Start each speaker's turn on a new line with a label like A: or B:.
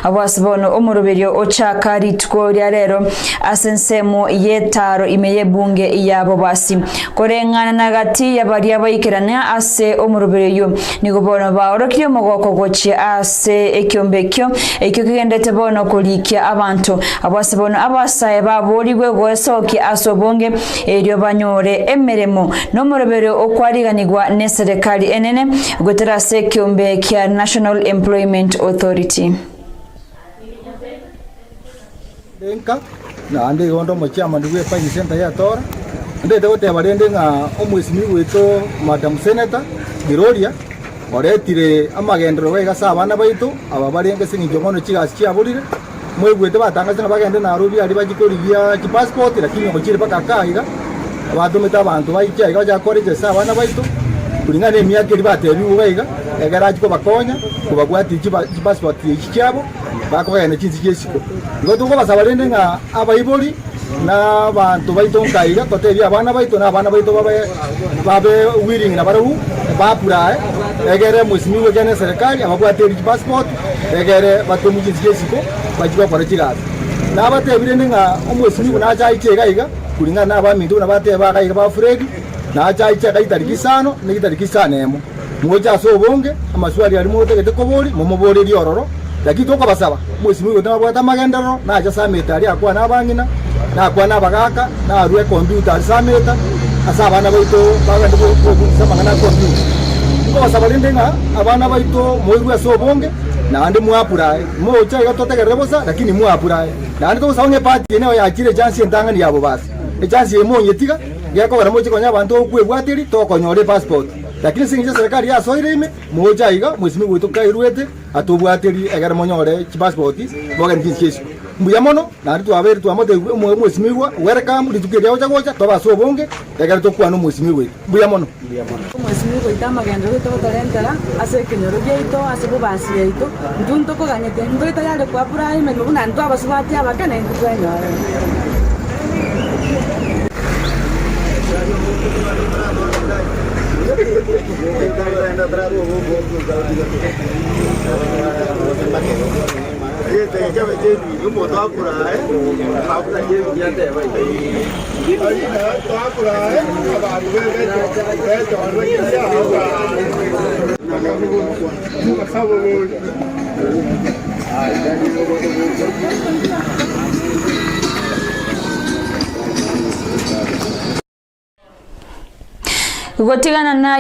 A: Abwo ase bono omoroberio ochaka rituko ria rero ase ensemo y'etaaro ime y'ebunge ya Bobasi. Koreng'ana na gati ya baria baikerane ase omoroberio oyio, nigo bono baorokirie omogoko gochia ase ekiombe ekio, ekio kegenderete bono korikia abanto. Abwo ase bono abasae baboorigwe goesokia ase obonge, erio banyore emeremo nomoroberio okwariganigwa neserekari enene goetera ase ekiombe kia National Employment Authority.
B: Nka, naende igo onde omochiamani bw'Epine Centre ya Tora. Ndete goteba rende ng'a omwesimigwa oito Madam Senator Gloria oretire amagenderero iga ase abana baito aba barenge ase eng'encho bono chigasi chiaborire. Mwaigwete batangasete ng'a bagende Nairobi aria bachie korigia chipassport lakini ogochiire mpaka kaa iga batomete abanto baiche aiga bachake koregister abana baito kulingana na emiaka eria batebiwe iga iga ekero achie kobakonya kobabwatia chipa chipassport echi chiabo bakogenda chinse chia isiko. Igo tokobasaba rende ng'a abaibori na abanto baito nka iga totebie abana baito na abana baito babe babe willing nabarabwo ba apply egere mwesimigwe ekiagera na eserekari ababwate eri chipassport egere batomwe chinse chia isiko bachie gokora chigasi. Nabatebi rende ng'a omwesimigwa nache aiche iga iga kulingana na abaminto buna bateba iga iga ba Fred nache aiche iga chitariki isano ne chitariki isano emo. Moche ase obonge, amaswali aria motagete koboria, momoborerie ororo. Lakini tokobasaba, mwesimigwe gose nabwate amagenderero, nache ase ameta aria akwane abang'ina, na akwane abagaaka, na arue ekompiuta ase ameta, ase abana baito bagende kobundisa amang'ana a kompiuta. Nkobasaba rende ng'a abana baito moirwe ase obonge, naende moapurae. Moche iga totegerere bosa, lakini moapurae. Naende togosaba ng'a eparty eye nero yachire echansi entang'ani ya bobasi. Echansi eye monyetiga, gekogera moche konya abanto okwebwateria, tokonyora epassport. Lakini ase engencho eserekari yasoire ime, moche aiga, mwesimigwe oito kairwete, atobwaterie egere monyore chipasipoti, mogende chinse chia isiko. Mbuya mono, naende twabeire twamotebirie omo omwesimigwa welcome, rituko eria agocha gocha, tobe ase obonge, egere tokwane omwesimigwa oito. Mbuya mono.
C: Omwesimigwa oito amagenderero goika gotorentera ase ekenyoro giaito, ase bobasi yaito, intwe ntokoganyete, intwe tayari koapply emeremo buna intwe abasubati abake na intwe twenyorere.
A: Gotigana na.